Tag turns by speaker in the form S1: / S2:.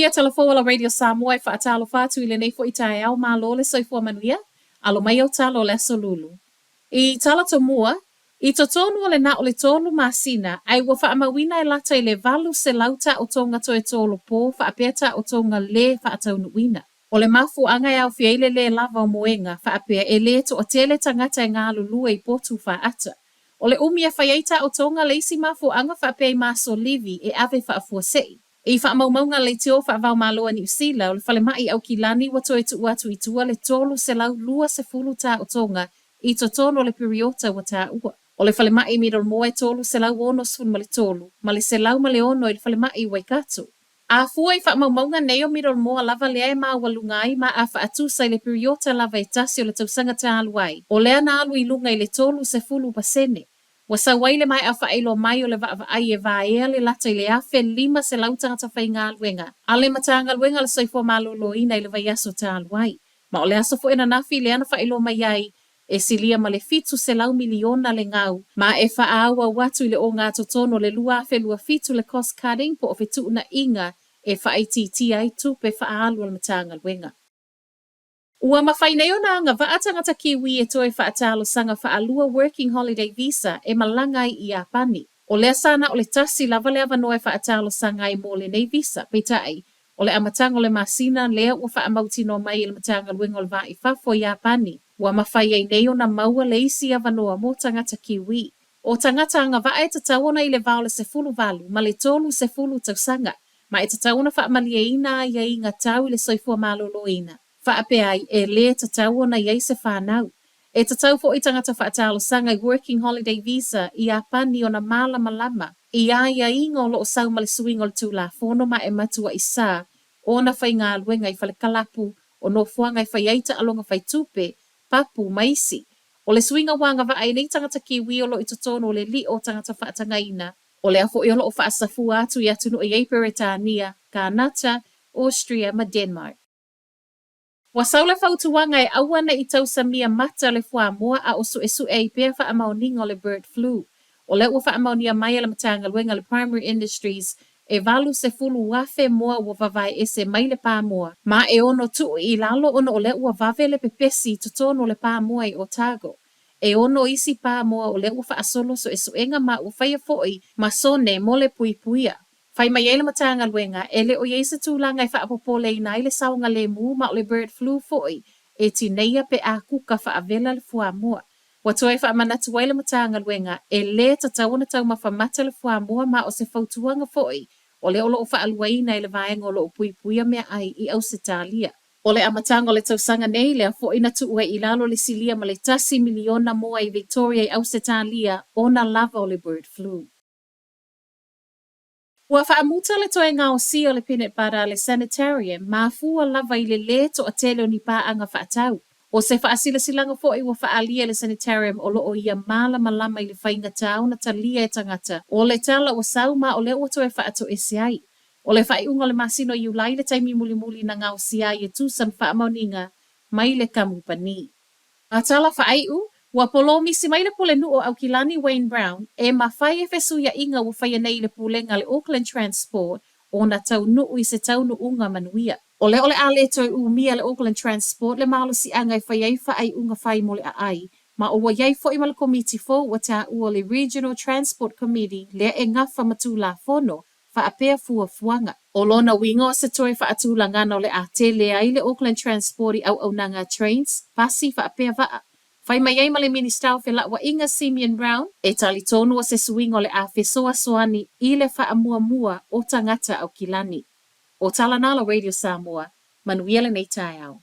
S1: Kea Talafou a la Radio Samoa e faatalofa atu i lenei foi taeao malo le soifua manuia, alo mai au tala o le aso Lulu. I tala tomua, i totonu o le na o le tolu masina, ae ua faamauina e lata i le 800 taotoga toe tolopo faapea taotoga lē faataunuuina. O le mafuaaga e aofia ai le lē lava o moega faapea e lē toatele tagata e galulue i potu faata. O le umi e fai ai taotoga le isi mafuaaga faapea i maso livi e ave faafuasei. I faamaumauga a le Leitio Faava-o-Malo a Niu Sila, o le falemai i Aukilani ua toe tuu atu i tua le 320 taotoga i totonu o le piriota ua taua. O le falemai i Middlemore e 363, ma le 106 i le falemai i Waikato. A fua i faamaumauga nei o Middlemore lava lea e maualuga ai ma a faatusa i le piriota lava e tasi o le tausaga talu ai, o lea na alu i luga i le 30%. Ua sau ai le maea faailoa mai o le vaavaai e vaea le lata i le 1500 tagata faigaluega a le Matagaluega o le Soifua Maloloina i le vaiaso talu ai. Ma o le aso foi ananafi lea na faailoa mai ai e silia ma le 700 miliona le gau, ma e faaauau atu i le ogatotonu o le 2027 le cost cutting po o fetuunaiga e faaitiitia ai tupe faaalu a le Matagaluega. Ua mafai nei ona agavaa tagata Kiwi e toe faatalosaga faalua Working Holiday Visa e malaga ai i Iapani. O lea sa na o le tasi lava le avanoa e faatalosaga ai mo lenei visa, peitai, o le amataga o le masina lea ua faamautinoa mai e le Matagaluega o le Va i Fafo i Iapani, ua mafai ai nei ona maua le isi avanoa mo tagata Kiwi. O tagata agavaa e tatau ona i le va o le 18 ma le 30 tausaga, ma e tatau ona faamalieina aiaiga tau i le soifua maloloina, faapea ai e lē tatau ona i ai se fanau. E tatau foi tagata faatalosaga i Working Holiday Visa i Iapani ona malamalama i aiaiga o lo o sau ma le suiga o le Tulafono ma e matuai sa ona faigaluega i fale kalapu o nofoaga e fai ai taaloga faitupe, papu ma isi. O le suiga ua agavaa ai nei tagata Kiwi o lo o i totonu o le lio o tagata faatagaina, o lea foi o lo o faasafua atu i atunuu e i ai Peretania, Kānata, Austria ma Denmark. Ua sau le fautuaga e aua ne i tausamia mata le fuamoa a o suesue ai pea faamaoniga o le bird flu. O lea ua faamaonia mai e le Matagaluega a le Primary Industries e 80,000 moa ua vavae ese mai le pamoa, ma e ono tuu i lalo ona o lea ua vave le pepesi i totonu o le pamoa i Otago. E ono isi pamoa o lea ua faasolo suesuega ma ua faia foi ma sone mo le puipuia. Fai mai ai le Matagaluega, e le o i ai se tulaga e faapopoleina ai le saogalemu ma o le bird flu foi e tineia pe a kuka faavela le fuamoa. Ua toe faamanatu ai le Matagaluega, e lē tatau ona taumafa mata le fuamoa ma o se fautuaga foi o lea o lo o faaluaina e le vaega o lo o puipuia meaai i Ausetalia. O le amataga o le tausaga nei, lea foi na tuu ai i lalo le silia ma le tasi miliona moa i Victoria i Ausetalia ona lava o le bird flu. Ua faamuta le toe gaosia o le peanut butter a le Sanitarium, mafua lava i le lē toatele o ni paaga faatau. O se faasilasilaga foi ua faaalia e le Sanitarium o lo o ia malamalama i le faigata ona talia e tagata o le tala ua sau ma o lea ua toe faatoese ai. O le faaiuga o le masina o Iulai le taimi mulimuli na gaosia ai e tusa ma faamaoniga mai le kamupani. A tala faaiu, ua polomisi mai le Pulenuu o Aukilani Wayne Brown e mafai e fesuiaʻiga ua faia nei i le pulega a le Auckland Transport ona taunuu i se taunuuga manuia. O lea o le a le toe umia e le Auckland Transport le malosiaga e fai ai faaiuga fai mo le aai, ma ua i ai foi ma le komiti fou ua taua o le Regional Transport Committee lea e gafa ma Tulafono faapea fuafuaga. O lona uiga o se toe faatulagana o le a tele ai le Auckland Transport i auaunaga trains, pasi faapea vaa. Fai mai ai ma le Minisita o Felauaiga Simeon Brown, e talitonu o se suiga o le a fesoasoani i le faamuamua o tagata Aukilani. O tala na a la Radio Samoa, manuia lenei taeao.